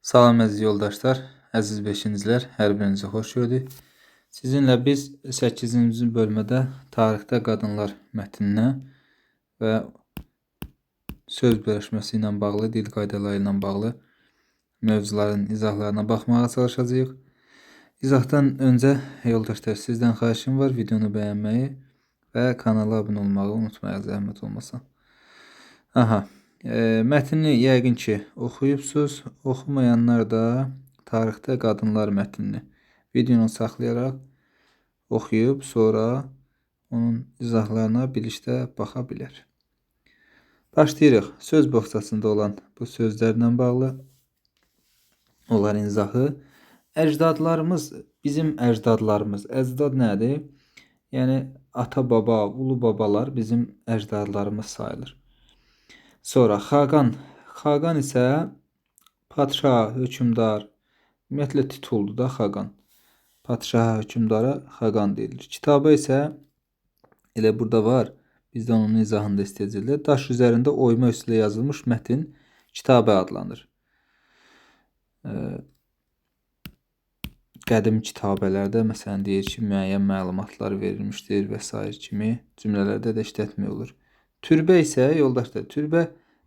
Salam əziz yoldaşlar, əziz beşincilər, hər birinizi xoş gördük. Sizinlə biz 8-ci bölmədə tarixdə qadınlar mətninə və söz bölüşməsi ilə bağlı, dil qaydaları ilə bağlı mövzuların izahlarına baxmağa çalışacağıq. İzahdan öncə yoldaşlar sizdən xahişim var, videonu bəyənməyi və kanala abunə olmağı unutmayaq, zəhmət olmasa. Aha. Mətnini yəqin ki oxuyubsuz. Oxumayanlar da tarixdə qadınlar mətnini videonu saxlayaraq oxuyub sonra onun izahlarına birlikdə baxa bilər. Başlayırıq. Söz boxçasında olan bu sözlərlə bağlı onların izahı. Əcdadlarımız, bizim əcdadlarımız. Əcdad nədir? Yəni ata-baba, ulu babalar bizim əcdadlarımız sayılır. Sonra Xaqan. Xaqan isə padşah, hökmdar, ümumiyyətlə tituldur da Xaqan. Padşaha, hökmdara Xaqan deyilir. Kitabə isə elə burada var. Bizdən onun izahını da istəyəcəklər. Daş üzərində oyma üsulu yazılmış mətin kitabə adlanır. Qədim kitabələrdə məsələn deyir ki, müəyyən məlumatlar verilmişdir və sair kimi cümlələrdə də işlətmək olur. Türbə isə yoldaşlar, türbə,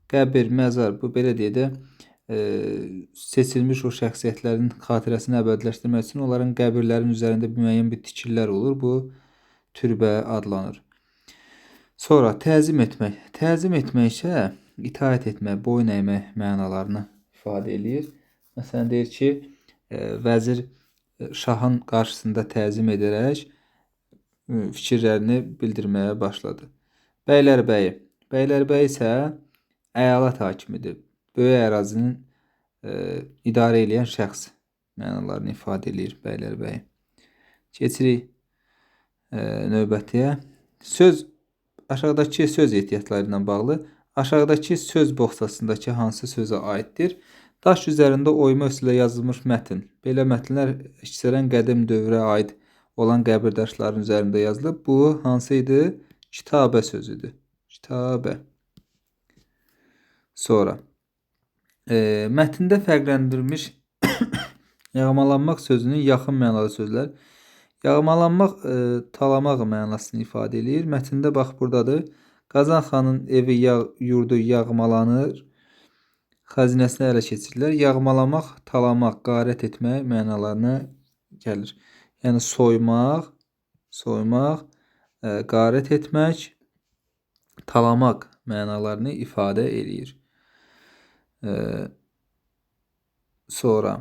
qəbir, məzar, bu belə deyək də seçilmiş o şəxsiyyətlərin xatirəsini əbədiləşdirmək üçün onların qəbirlərinin üzərində müəyyən bir tikililər olur. Bu türbə adlanır. Sonra təzim etmək. Təzim etmək isə itaət etmək, boyun əymək mənalarını ifadə eləyir. Məsələn deyir ki, vəzir şahın qarşısında təzim edərək fikirlərini bildirməyə başladı. Bəylərbəyi. Bəylərbəyi isə əyalət hakimidir. Böyük ərazinin idarə eləyən şəxs mənalarını ifadə eləyir bəylərbəyi. Keçirik növbətiyə. Söz aşağıdakı söz ehtiyatları ilə bağlı. Aşağıdakı söz boxçasındakı hansı sözə aiddir? Daş üzərində oyma üsulu yazılmış mətn. Belə mətnlər əksərən qədim dövrə aid olan qəbir daşlarının üzərində yazılıb. Bu hansı idi? Kitabə sözüdür. Kitabə. Sonra mətndə fərqləndirilmiş yağmalanmaq sözünün yaxın mənalı sözlər. Yağmalanmaq talamaq mənasını ifadə eləyir. Mətndə bax buradadır. Qazan xanın evi, yurdu yağmalanır. Xəzinəsini ələ keçirirlər. Yağmalamaq, talamaq, qarət etmək mənalarına gəlir. Yəni soymaq, qarət etmək, talamaq mənalarını ifadə eləyir. Sonra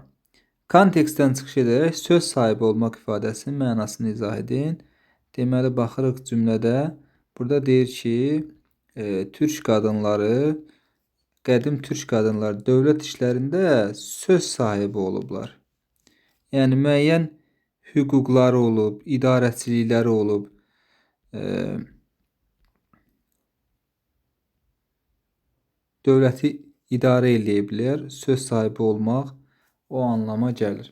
kontekstdən çıxış edərək söz sahibi olmaq ifadəsinin mənasını izah edin. Deməli, baxırıq cümlədə. Burada deyir ki, türk qadınları, qədim türk qadınları dövlət işlərində söz sahibi olublar. Yəni, müəyyən hüquqları olub, idarəçilikləri olub. Dövləti idarə eləyə bilər, söz sahibi olmaq o anlama gəlir.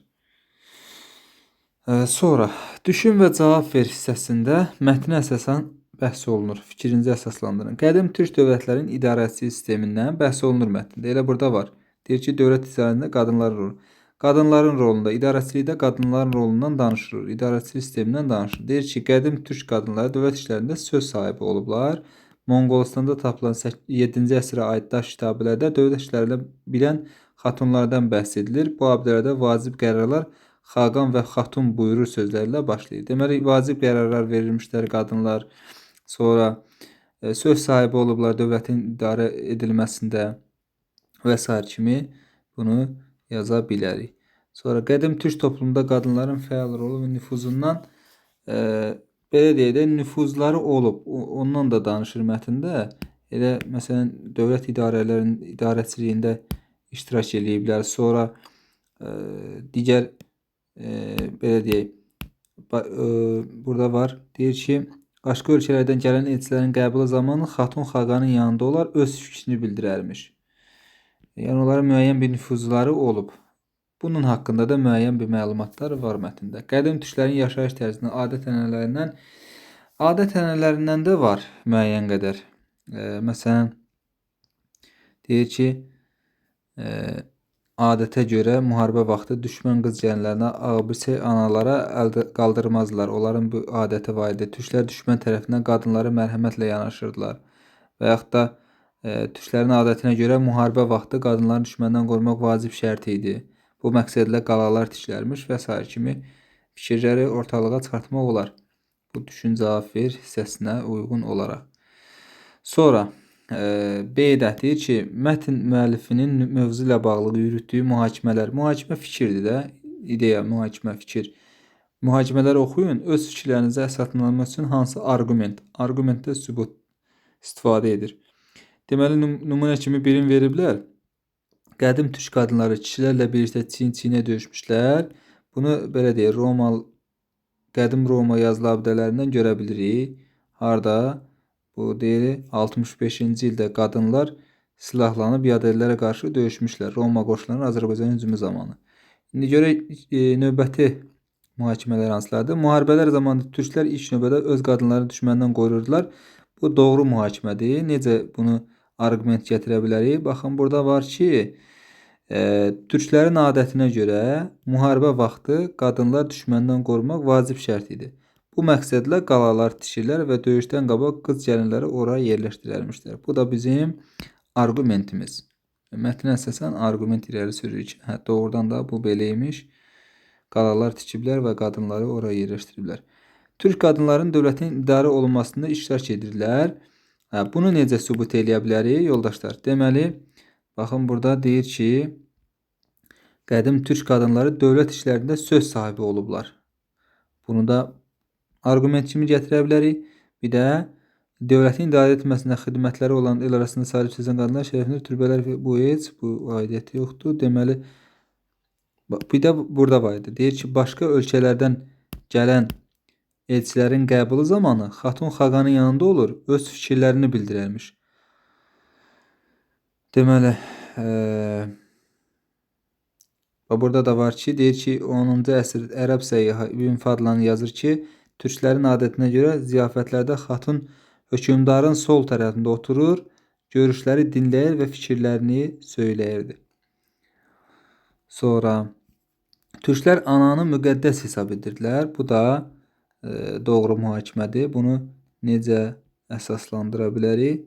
Sonra düşün və cavab ver hissəsində mətnə əsasən bəhs olunur. Fikrinizi əsaslandırın. Qədim türk dövlətlərinin idarəçilik sistemindən bəhs olunur mətndə. Elə burada var. Deyir ki, dövlət idarəsində qadınların rolu. Qadınların rolunda, idarəçilikdə qadınların rolundan danışılır. İdarəçilik sistemindən danışılır. Deyir ki, qədim türk qadınları dövlət işlərində söz sahibi olublar. Monqolistanda tapılan 7-ci əsrə aid daş kitabələrdə dövlət işlərini bilən xatunlardan bəhs edilir. Bu abidələrdə vacib qərarlar Xaqan və xatun buyurur sözləri ilə başlayır. Deməli, vacib qərarlar verilmişlər qadınlar. Sonra söz sahibi olublar dövlətin idarə edilməsində və sair kimi bunu yaza bilərik. Sonra qədim türk toplumunda qadınların fəal rolu və nüfuzundan belə deyək də nüfuzları olub. Ondan da danışır mətndə. Elə məsələn dövlət idarələrinin idarəçiliyində iştirak eləyiblər. Sonra digər belə deyək burada var. Deyir ki, başqa ölkələrdən gələn elçilərin qəbulu zamanı Xatun Xaqanın yanında olar, öz fikrini bildirərmiş. Yəni onların müəyyən bir nüfuzları olub. Bunun haqqında da müəyyən bir məlumatlar var mətndə. Qədim türklərin yaşayış tərzindən, adət-ənənələrindən də var müəyyən qədər. Məsələn, deyir ki, Adətə görə müharibə vaxtı düşmən qız gəlinlərinə ağbirçək analara qaldırmazdılar. Onların bu adəti var idi. Türklər düşmən tərəfindən qadınlara mərhəmətlə yanaşırdılar. Və yaxud da türklərin adətinə görə müharibə vaxtı qadınların düşməndən qorumaq vacib şərt idi. Bu məqsədlə qalalar tikilərmiş və sair kimi fikirləri ortalığa çıxartmaq olar. Bu düşün cavab ver hissəsinə uyğun olaraq. Sonra B-də deyir ki, mətn müəllifinin mövzu ilə bağlı yürütdüyü mühakimələr. Mühakimə fikirdir də, ideya, mühakimə, fikir. Mühakimələri oxuyun, öz fikirlərinizi əsaslandırmaq üçün hansı arqument, arqumentdə sübut istifadə edir. Deməli, nümunə kimi birini veriblər. Qədim türk qadınları kişilərlə birlikdə çiyin-çiyinə döyüşmüşlər. Bunu belə deyir, qədim Roma yazılı abidələrindən görə bilirik. Harda? Bu deyir, 65-ci ildə qadınlar silahlanıb yadellilərə qarşı döyüşmüşlər. Roma qoşunlarının Azərbaycan hücumu zamanı. İndi görək növbəti mühakimələr hansılardır? Müharibələr zamanı türklər ilk növbədə öz qadınlarını düşməndən qoruyurdular. Bu doğru mühakimədir. Necə bunu arqument gətirə bilərik? Baxın, burada var ki, türklərin adətinə görə müharibə vaxtı qadınlar düşməndən qorumaq vacib şərt idi. Bu məqsədlə qalalar tikirlər və döyüşdən qabaq qız gəlinləri oraya yerləşdirərmişlər. Bu da bizim arqumentimiz. Mətnə əsasən arqument irəli sürürük ki, doğrudan da bu belə imiş. Qalalar tikiblər və qadınları oraya yerləşdiriblər. Türk qadınların dövlətin idarə olunmasında iştirak edirlər. Bunu necə sübut eləyə bilərik yoldaşlar? Deməli, baxın burada deyir ki, qədim türk qadınları dövlət işlərində söz sahibi olublar. Bunu da arqument kimi gətirə bilərik. Bir də dövlətin idarə etməsində xidmətləri olan el arasında sahib seçilən qadınlar şərəfinə türbələr bu heç, bu aidiyyəti yoxdur. Deməli, bir də burada var idi. Deyir ki, başqa ölkələrdən gələn elçilərin qəbulu zamanı Xatun Xaqanın yanında olur, öz fikirlərini bildirərmiş. Deməli, burada da var ki, deyir ki, 10-cu əsr ərəb səyyahı İbn Fadlan yazır ki, türklərin adətinə görə ziyafətlərdə xatun hökmdarın sol tərəfində oturur, görüşləri dinləyir və fikirlərini söyləyirdi. Sonra türklər ananı müqəddəs hesab edirdilər. Bu da doğru mühakimədir. Bunu necə əsaslandıra bilərik?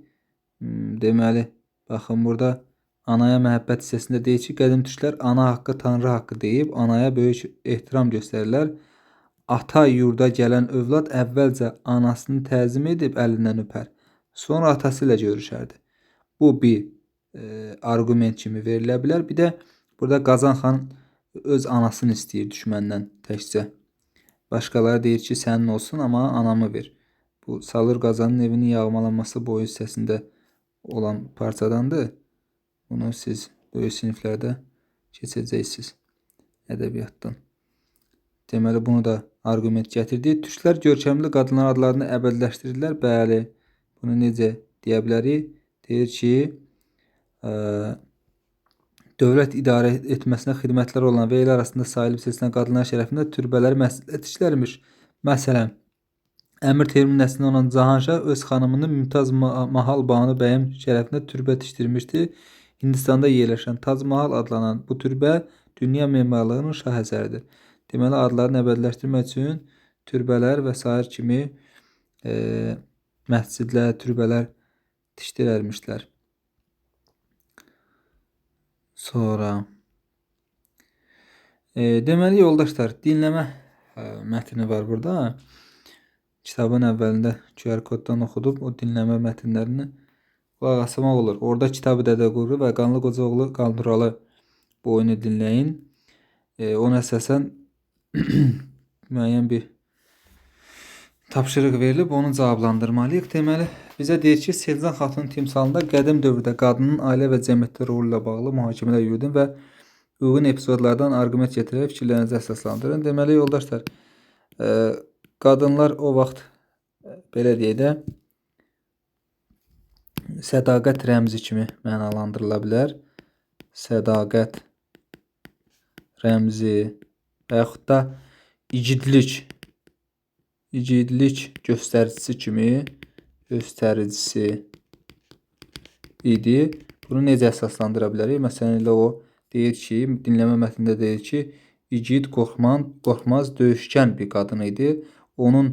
Deməli, baxın burada anaya məhəbbət hissəsində deyir ki, qədim türklər ana haqqı, tanrı haqqı deyib, anaya böyük ehtiram göstərirlər. Ata yurda gələn övlad əvvəlcə anasını təzim edib əlindən öpər. Sonra atası ilə görüşərdi. Bu bir arqument kimi verilə bilər. Bir də burada Qazan xan öz anasını istəyir düşməndən təkcə. Başqaları deyir ki, sənin olsun, amma anamı ver. Bu Salur Qazanın evinin yağmalanması boyu hissəsində olan parçadandır. Bunu siz böyük siniflərdə keçəcəksiniz ədəbiyyatdan. Deməli, bunu da arqument gətirdi. Türklər görkəmli qadınlar adlarını əbədiləşdirirlər. Bəli, bunu necə deyə bilərik? Deyir ki, dövlət idarə etməsinə xidmətlər olan və el arasında sayılıb seçilən qadınlar şərəfinə türbələr, məscidlər tiklərmiş. Məsələn, Əmir Teymurun nəslindən olan Cahanşah öz xanımını Mümtaz Mahal Banu bəyim şərəfinə türbə tikdirmişdi. Hindistanda yerləşən Tac Mahal adlanan bu türbə dünya memarlığının şah əsəridir. Deməli, adlarını əbədiləşdirmək üçün türbələr və sair kimi məscidlər, türbələr tikdirərmişlər. Sonra deməli, yoldaşlar, dinləmə mətni var burada. Kitabın əvvəlində QR koddan oxudub o dinləmə mətnlərini qulaq asmaq olur. Orada Kitab-ı Dədə Qorqud və Qanlı Qocaoğlu Qanturalı bu oyunu dinləyin. Ona əsasən müəyyən bir tapşırıq verilib, onu cavablandırmalıyıq. Deməli, bizə deyir ki, Selcan Xatun timsalında qədim dövrdə qadının ailə və cəmiyyətdə rolu ilə bağlı mühakimələr yürüdün və uyğun epizodlardan arqument gətirərək fikirlərinizi əsaslandırın. Deməli, yoldaşlar, qadınlar o vaxt, belə deyək də, sədaqət rəmzi kimi mənalandırıla bilər. Sədaqət rəmzi və yaxud da igidlik göstəricisi kimi göstəricisi idi. Bunu necə əsaslandıra bilərik? Məsələn, elə o Deyir ki, dinləmə mətnində deyir ki, igid, qorxmaz, döyüşkən bir qadın idi. Onun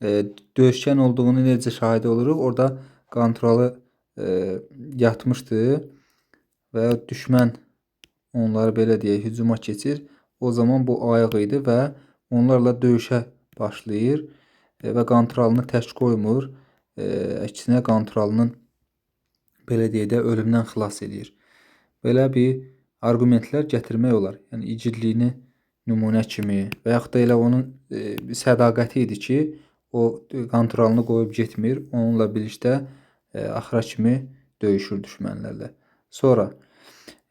döyüşkən olduğunu necə şahid oluruq? Orada Qanturalı yatmışdı və düşmən onları belə deyək, hücuma keçir. O zaman bu ayıq idi və onlarla döyüşə başlayır və Qanturalını tək qoymur. Əksinə Qanturalının belə deyək də ölümdən xilas eləyir. Belə bir arqumentlər gətirmək olar. Yəni igidliyini nümunə kimi və yaxud da elə onun sədaqəti idi ki, o Qanturalını qoyub getmir. Onunla birlikdə axıra kimi döyüşür düşmənlərlə. Sonra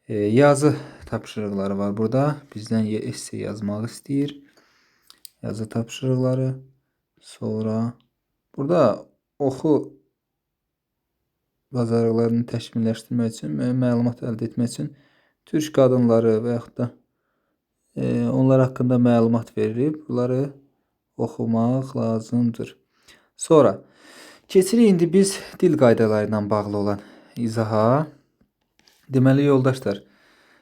yazı tapşırıqları var burada. Bizdən esse yazmaq istəyir. Yazı tapşırıqları. Sonra burada oxu bacarıqlarını təkmilləşdirmək üçün, müəyyən məlumat əldə etmək üçün türk qadınları və yaxud da onlar haqqında məlumat verilib. Bunları oxumaq lazımdır. Sonra keçirik indi biz dil qaydaları ilə bağlı olan izaha. Deməli yoldaşlar,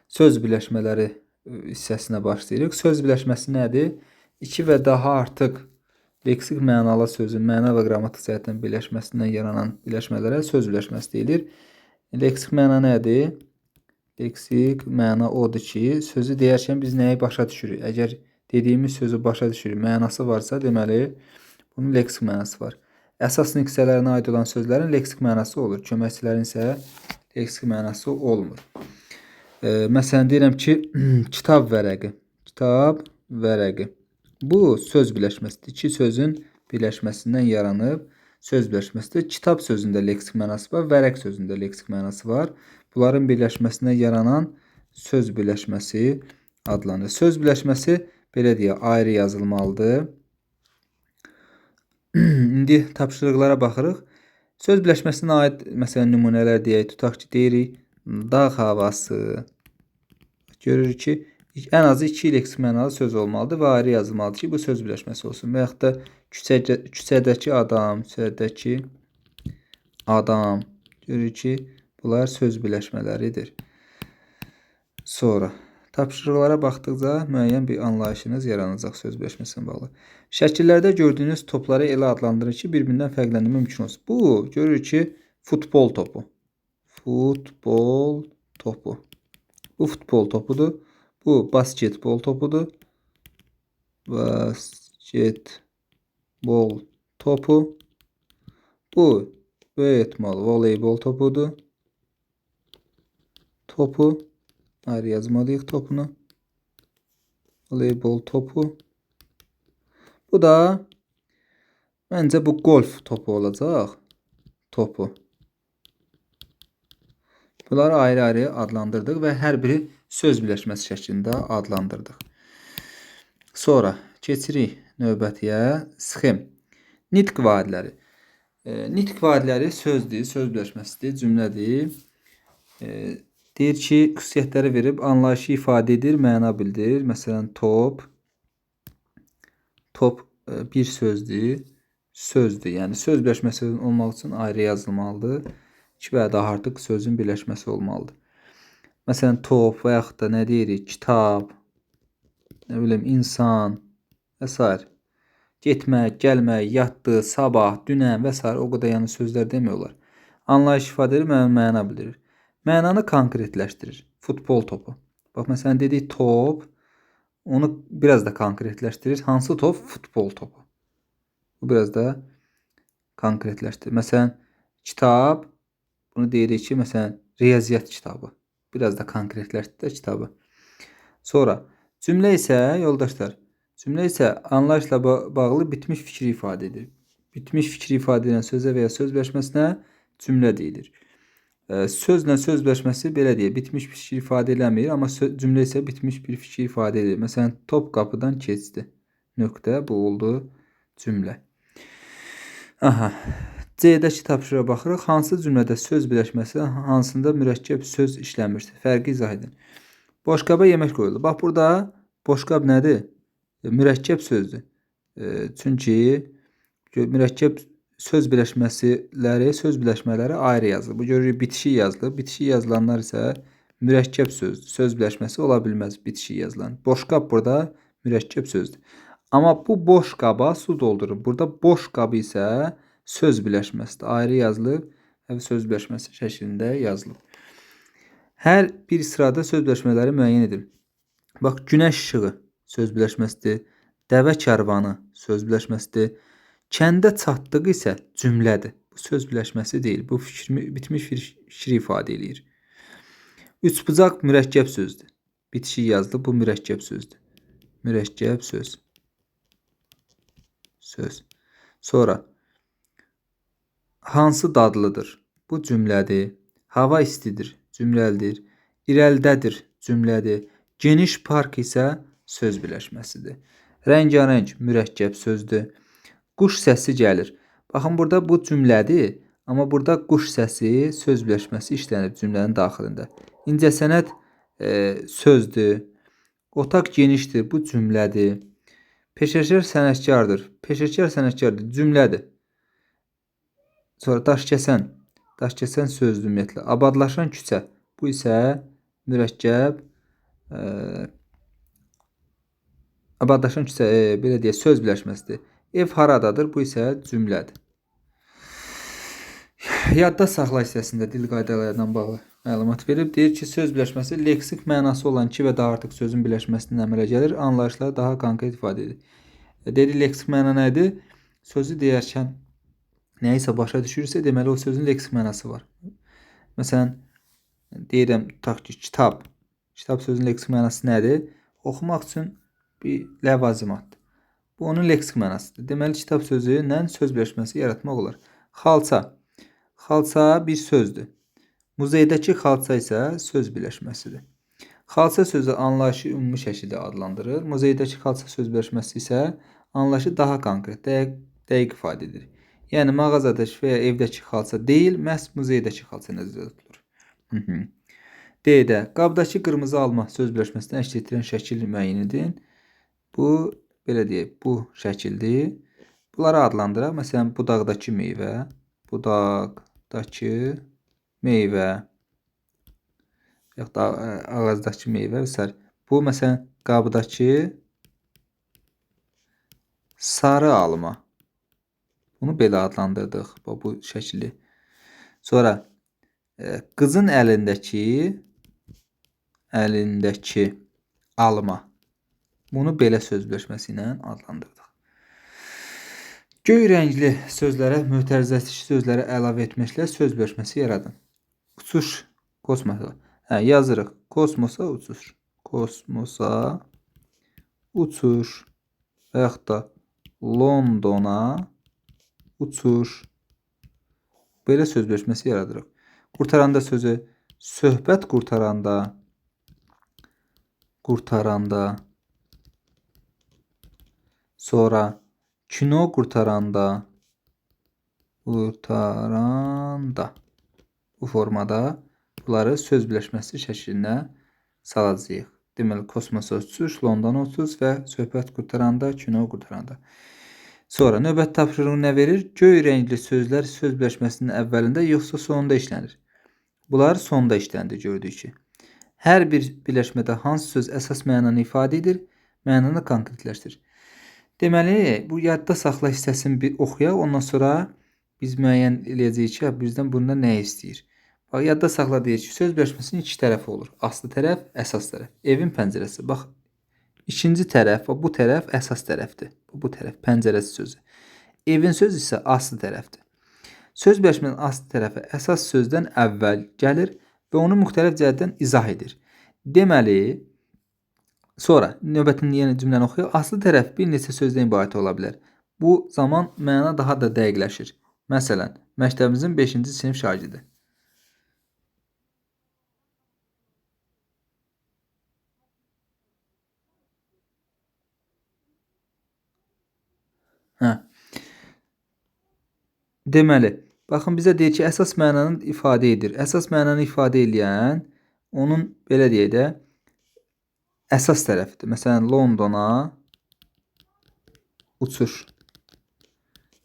söz birləşmələri hissəsinə başlayırıq. Söz birləşməsi nədir? İki və daha artıq leksik mənalı sözün məna və qrammatik cəhətdən birləşməsindən yaranan birləşmələrə söz birləşməsi deyilir. Leksik məna nədir? Leksik məna odur ki, sözü deyərkən biz nəyi başa düşürük? Əgər dediyimiz sözü başa düşürük, mənası varsa, deməli bunun leksik mənası var. Əsas hissələrinə aid olan sözlərin leksik mənası olur. Köməkçilərin isə leksik mənası olmur. Məsələn, deyirəm ki, kitab vərəqi. Kitab vərəqi. Bu söz birləşməsidir. İki sözün birləşməsindən yaranıb söz birləşməsidir. Kitab sözündə leksik mənası var, vərəq sözündə leksik mənası var. Bunların birləşməsindən yaranan söz birləşməsi adlanır. Söz birləşməsi belə deyə ayrı yazılmalıdır. İndi tapşırıqlara baxırıq. Söz birləşməsinə aid məsələn nümunələr deyək, tutaq ki, deyirik dağ havası. Görürük ki, ən azı iki leksik mənalı söz olmalıdır və ayrı yazılmalıdır ki, bu söz birləşməsi olsun. Və yaxud da küçədəki adam, küçədəki adam. Görürük ki, bunlar söz birləşmələridir. Sonra tapşırıqlara baxdıqca müəyyən bir anlayışınız yaranacaq söz birləşməsinə bağlı. Şəkillərdə gördüyünüz topları elə adlandırır ki, bir-birindən fərqləndirmək mümkün olsun. Bu, görürük ki, futbol topu. Futbol topu. Bu futbol topudur. Bu basketbol topudur. Basketbol topu. Bu böyük ehtimal voleybol topudur. Topu. Ayrı yazmalıyıq topunu. Voleybol topu. Bu da məncə bu golf topu olacaq. Topu. Bunları ayrı-ayrı adlandırdıq və hər biri söz birləşməsi şəklində adlandırdıq. Sonra keçirik növbətiyə sxem. Nitq vadiləri. Nitq vadiləri sözdür, söz birləşməsidir, cümlədir. Deyir ki, xüsusiyyətləri verib, anlayışı ifadə edir, məna bildirir. Məsələn, top. Top bir sözdür. Sözdür. Yəni söz birləşməsi olmaq üçün ayrı yazılmalıdır. İki və daha artıq sözün birləşməsi olmalıdır. Məsələn, top və yaxud da nə deyirik? Kitab, nə bilim, insan və s. Getmək, gəlmək, yatdı, sabah, dünən və s. O qədər yəni sözlər demək olar. Anlayış ifadə edir, məna bildirir. Mənanı konkretləşdirir. Futbol topu. Bax, məsələn, dedik top, onu biraz da konkretləşdirir. Hansı top? Futbol topu. Bu biraz da konkretləşdirir. Məsələn, kitab, bunu deyirik ki, məsələn, riyaziyyat kitabı. Biraz da konkretləşdirir kitabı. Sonra, cümlə isə, yoldaşlar, cümlə isə anlayışla bağlı bitmiş fikri ifadə edir. Bitmiş fikri ifadə edən sözə və ya söz birləşməsinə cümlə deyilir. Sözlə söz birləşməsi belə deyək, bitmiş bir fikir ifadə eləmir, amma cümlə isə bitmiş bir fikir ifadə edir. Məsələn, top qapıdan keçdi. Nöqtə, bu oldu cümlə. Aha. C-dəki tapşırığa baxırıq. Hansı cümlədə söz birləşməsi, hansında mürəkkəb söz işlənmişdir? Fərqi izah edin. Boşqaba yemək qoyuldu. Bax, burada boşqab nədir? Mürəkkəb sözdür. Çünki mürəkkəb söz birləşmələri, söz birləşmələri ayrı yazılır. Bu görürük bitişik yazılır. Bitişik yazılanlar isə Mürəkkəb sözdür. Söz birləşməsi ola bilməz bitişik yazılan. Boşqab burada mürəkkəb sözdür. Amma bu boş qaba su doldurun. Burada boş qabı isə söz birləşməsidir. Ayrı yazılıb və söz birləşməsi şəklində yazılıb. Hər bir sırada söz birləşmələri müəyyən edin. Bax, günəş işığı söz birləşməsidir. Dəvə karvanı söz birləşməsidir. Kəndə çatdığı isə cümlədir. Bu söz birləşməsi deyil. Bu fikri, bitmiş fikri ifadə eləyir. Üçbucaq mürəkkəb sözdür. Bitişik yazılıb, bu mürəkkəb sözdür. Mürəkkəb söz. Söz. Sonra hansı dadlıdır? Bu cümlədir. Hava istidir. Cümlədir. İrəlidədir. Cümlədir. Geniş park isə söz birləşməsidir. Rəngarəng mürəkkəb sözdür. Quş səsi gəlir. Baxın, burada bu cümlədir, amma burada quş səsi söz birləşməsi işlənib cümlənin daxilində. İncəsənət sözdür. Otaq genişdir, bu cümlədir. Peşəkar sənətkardır. Peşəkar sənətkardır, cümlədir. Sonra daşkəsən. Daşkəsən sözdür ümumiyyətlə. Abadlaşan küçə. Bu isə mürəkkəb abadlaşan küçə, belə deyək, söz birləşməsidir. Ev haradadır? Bu isə cümlədir. Yadda saxla hissəsində dil qaydalarından bağlı məlumat verib. Deyir ki, söz birləşməsi leksik mənası olan iki və daha artıq sözün birləşməsindən əmələ gəlir. Anlayışları daha konkret ifadə edir. Dedi, leksik məna nədir? Sözü deyərkən nəyisə başa düşürsə, deməli o sözün leksik mənası var. Məsələn, deyirəm, tutaq ki, kitab. Kitab sözünün leksik mənası nədir? Oxumaq üçün bir ləvazimatdır. Bu onun leksik mənasıdır. Deməli, kitab sözü ilə söz birləşməsi yaratmaq olar. Xalça. Xalça bir sözdür. Muzeydəki xalça isə söz birləşməsidir. Xalça sözü anlayışı ümumi şəkildə adlandırır. Muzeydəki xalça söz birləşməsi isə anlayışı daha konkret, dəqiq ifadə edir. Yəni, mağazadakı və ya evdəki xalça deyil, məhz muzeydəki xalça nəzərdə tutulur. D-də qabdakı qırmızı alma söz birləşməsini əks etdirən şəkil müəyyən edin. Bu, belə deyək, bu şəkildir. Bunları adlandıraq. Məsələn, budaqdakı meyvə, budaqdakı meyvə, yaxud da ağacdakı meyvə və s. Bu, məsələn, qabdakı sarı alma. Bunu belə adlandırdıq, bu şəkili. Sonra, qızın əlindəki alma. Bunu belə söz birləşməsi ilə adlandırdıq. Göy rəngli sözlərə, mötərizəsi sözlərə əlavə etməklə söz birləşməsi yaradın. Uçuş, kosmosa. Hə, yazırıq. Kosmosa uçuş. Kosmosa uçuş və yaxud da Londona uçuş. Belə söz birləşməsi yaradırıq. Qurtaranda sözü söhbət qurtaranda, qurtaranda, sonra kino qurtaranda, qurtaranda. Bu formada bunları söz birləşməsi şəklinə salacağıq. Deməli, kosmosa uçuş, Londona uçuş və söhbət qurtaranda, kino qurtaranda. Sonra növbəti tapşırığı nə verir? Göy rəngli sözlər söz birləşməsinin əvvəlində yoxsa sonunda işlənir. Bunlar sonda işləndi, gördük ki. Hər bir birləşmədə hansı söz əsas mənanı ifadə edir, mənanı konkretləşdirir. Deməli, bu yadda saxla hissəsini bir oxuyaq, ondan sonra biz müəyyən eləyəcəyik ki, bizdən bunda nə istəyir. Bax, yadda saxla deyir ki, söz birləşməsinin iki tərəfi olur. Aslı tərəf, əsas tərəf. Evin pəncərəsi. Bax, ikinci tərəf, bu tərəf əsas tərəfdir. Bu tərəf, pəncərəsi sözü. Evin sözü isə aslı tərəfdir. Söz birləşməsinin aslı tərəfi əsas sözdən əvvəl gəlir və onu müxtəlif cəhətdən izah edir. Deməli, sonra növbətinin yenə cümləni oxuyaq. Aslı tərəf bir neçə sözdən ibarət ola bilər. Bu zaman məna daha da dəqiqləşir. Məsələn, məktəbimizin 5-ci sinif şagirdi. Hə. Deməli, baxın bizə deyir ki, əsas mənanı ifadə edir. Əsas mənanı ifadə eləyən onun, belə deyək də, əsas tərəfidir. Məsələn, Londona uçuş.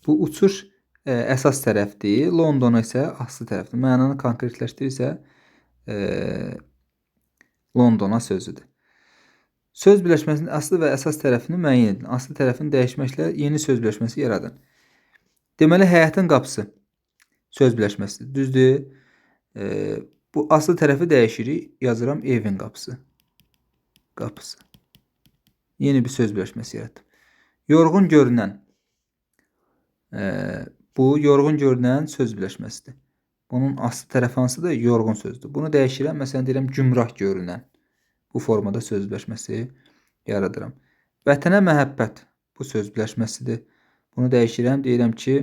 Bu uçuş əsas tərəfdir. Londona isə aslı tərəfdir. Mənanı konkretləşdirirsə, Londona sözüdür. Söz birləşməsinin aslı və əsas tərəfini müəyyən edin. Aslı tərəfini dəyişməklə yeni söz birləşməsi yaradın. Deməli, həyətin qapısı söz birləşməsidir. Düzdür? Bu aslı tərəfi dəyişirik. Yazıram evin qapısı. Qapısı. Yeni bir söz birləşməsi yaratdım. Yorğun görünən. Bu yorğun görünən söz birləşməsidir. Bunun aslı tərəfi hansıdır? Yorğun sözdür. Bunu dəyişirəm. Məsələn, deyirəm gümrah görünən. Bu formada söz birləşməsi yaradıram. Vətənə məhəbbət. Bu söz birləşməsidir. Bunu dəyişirəm. Deyirəm ki,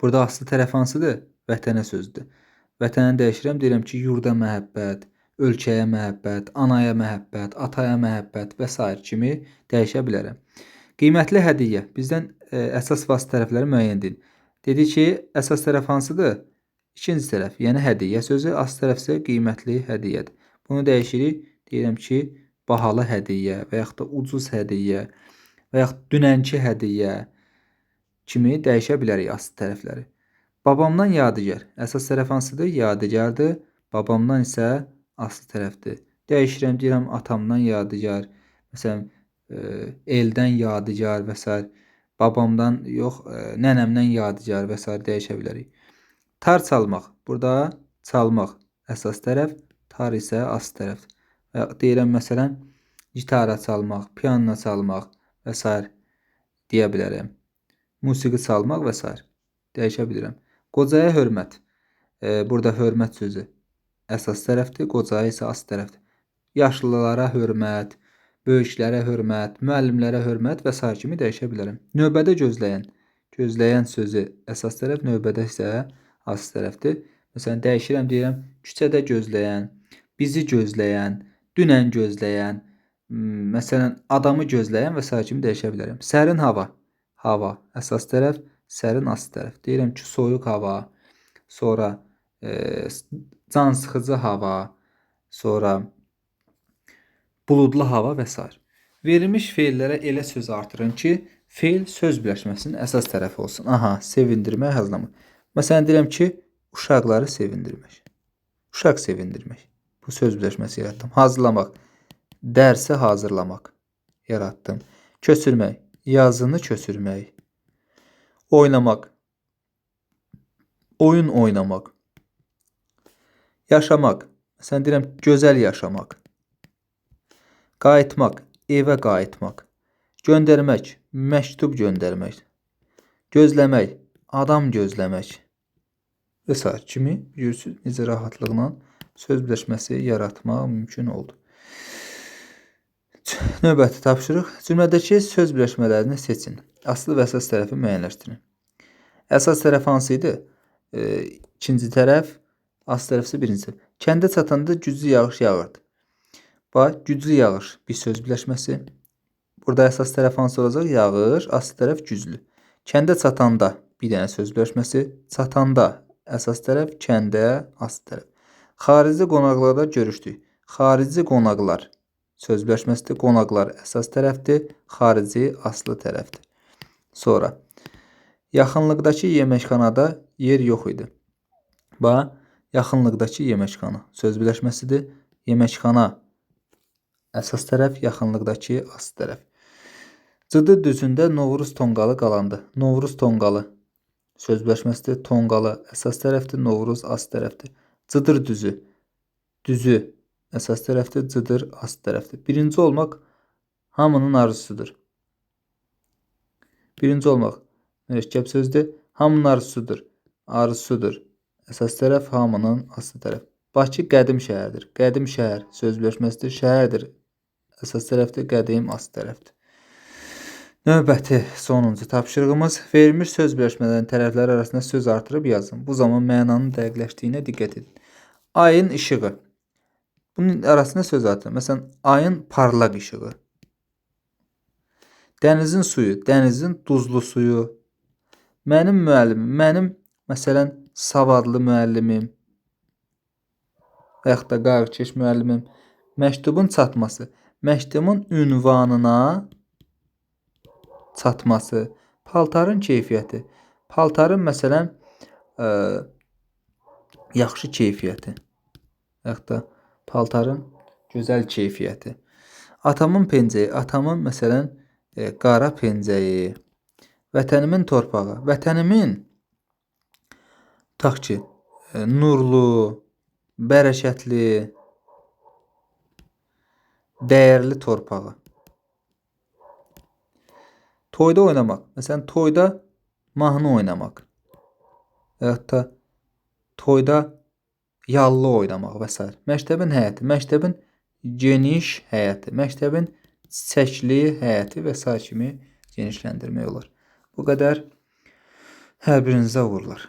burada aslı tərəfi hansıdır? Vətənə sözdür. Vətənə dəyişirəm. Deyirəm ki, yurda məhəbbət, ölkəyə məhəbbət, anaya məhəbbət, ataya məhəbbət və sair kimi dəyişə bilərəm. Qiymətli hədiyyə. Bizdən əsas və aslı tərəfləri müəyyən edin. Dedi ki, əsas tərəf hansıdır? İkinci tərəf, yəni hədiyyə sözü, aslı tərəf isə qiymətli hədiyyədir. Bunu dəyişirik. Deyirəm ki, bahalı hədiyyə və yaxud da ucuz hədiyyə və yaxud dünənki hədiyyə kimi dəyişə bilərik aslı tərəfləri. Babamdan yadigar. Əsas tərəf hansıdır? Yadigardır. Babamdan isə aslı tərəfdir. Dəyişirəm, deyirəm atamdan yadigar, məsələn, eldən yadigar və s. Babamdan yox, nənəmdən yadigar və s. dəyişə bilərik. Tar çalmaq. Burada çalmaq əsas tərəf, tar isə aslı tərəfdir. Deyirəm, məsələn, gitara çalmaq, piano çalmaq və s. deyə bilərəm. Musiqi çalmaq və s. dəyişə bilirəm. Qocaya hörmət. Burada hörmət sözü əsas tərəfdir, qocaya isə aslı tərəfdir. Yaşlılara hörmət, böyüklərə hörmət, müəllimlərə hörmət və s. kimi dəyişə bilərəm. Növbədə gözləyən. Gözləyən sözü əsas tərəf, növbədə isə aslı tərəfdir. Məsələn, dəyişirəm, deyirəm, küçədə gözləyən, bizi gözləyən, dünən gözləyən, məsələn, adamı gözləyən və s. kimi dəyişə bilərəm. Sərin hava. Hava əsas tərəf, sərin aslı tərəf. Deyirəm ki, soyuq hava, sonra can sıxıcı hava, sonra buludlu hava və s. Verilmiş feillərə elə söz artırın ki, feil söz birləşməsinin əsas tərəfi olsun. Aha, sevindirmək, hazırlamaq. Məsələn, deyirəm ki, uşaqları sevindirmək. Uşaq sevindirmək. Bu söz birləşməsi yaratdım. Hazırlamaq. Dərsi hazırlamaq yaratdım. Köçürmək. Yazını köçürmək. Oynamaq. Oyun oynamaq. Yaşamaq. Məsələn, deyirəm, gözəl yaşamaq. Qayıtmaq. Evə qayıtmaq. Göndərmək. Məktub göndərmək. Gözləmək. Adam gözləmək. Və s. kimi görürsünüz, necə rahatlıqla söz birləşməsi yaratmaq mümkün oldu. Növbəti tapşırıq. Cümlədəki söz birləşmələrini seçin. Aslı və əsas tərəfi müəyyənləşdirin. Əsas tərəf hansı idi? İkinci tərəf, aslı tərəf isə birinci tərəf. Kəndə çatanda güclü yağış yağırdı. Bax, güclü yağış bir söz birləşməsi. Burada əsas tərəf hansı olacaq? Yağış, aslı tərəf güclü. Kəndə çatanda bir dənə söz birləşməsi. Çatanda əsas tərəf, kəndə aslı tərəf. Xarici qonaqlarla görüşdük. Xarici qonaqlar söz birləşməsidir. Qonaqlar əsas tərəfdir, xarici aslı tərəfdir. Sonra yaxınlıqdakı yeməkxanada yer yox idi. Bax, yaxınlıqdakı yeməkxana söz birləşməsidir. Yeməkxana əsas tərəf, yaxınlıqdakı aslı tərəf. Cıdır düzündə Novruz tonqalı qalandı. Novruz tonqalı söz birləşməsidir. Tonqalı əsas tərəfdir, Novruz aslı tərəfdir. Cıdır düzü. Düzü əsas tərəfdir, cıdır aslı tərəfdir. Birinci olmaq hamının arzusudur. Birinci olmaq mürəkkəb sözdür. Hamının arzusudur. Arzusudur. Əsas tərəf, hamının aslı tərəf. Bakı qədim şəhərdir. Qədim şəhər söz birləşməsidir. Şəhərdir. Əsas tərəfdir, qədim aslı tərəfdir. Növbəti sonuncu tapşırığımız. Verilmiş söz birləşmələrinin tərəfləri arasında söz artırıb yazın. Bu zaman mənanın dəqiqləşdiyinə diqqət edin. Ayın işığı. Bunun arasında söz artırın. Məsələn, ayın parlaq işığı. Dənizin suyu, dənizin duzlu suyu. Mənim müəllimim, mənim məsələn savadlı müəllimim və yaxud da qayğıkeş müəllimim. Məktubun çatması, məktubun ünvanına çatması. Paltarın keyfiyyəti, paltarın məsələn yaxşı keyfiyyəti. Və yaxud da paltarın gözəl keyfiyyəti. Atamın pencəyi, atamın məsələn qara pencəyi. Vətənimin torpağı, vətənimin tutaq ki, nurlu, bərəkətli, dəyərli torpağı. Toyda oynamaq. Məsələn, toyda mahnı oynamaq. Və yaxud da toyda yallı oynamaq və s. Məktəbin həyəti, məktəbin geniş həyəti, məktəbin çiçəkli həyəti və s. kimi genişləndirmək olar. Bu qədər. Hər birinizə uğurlar.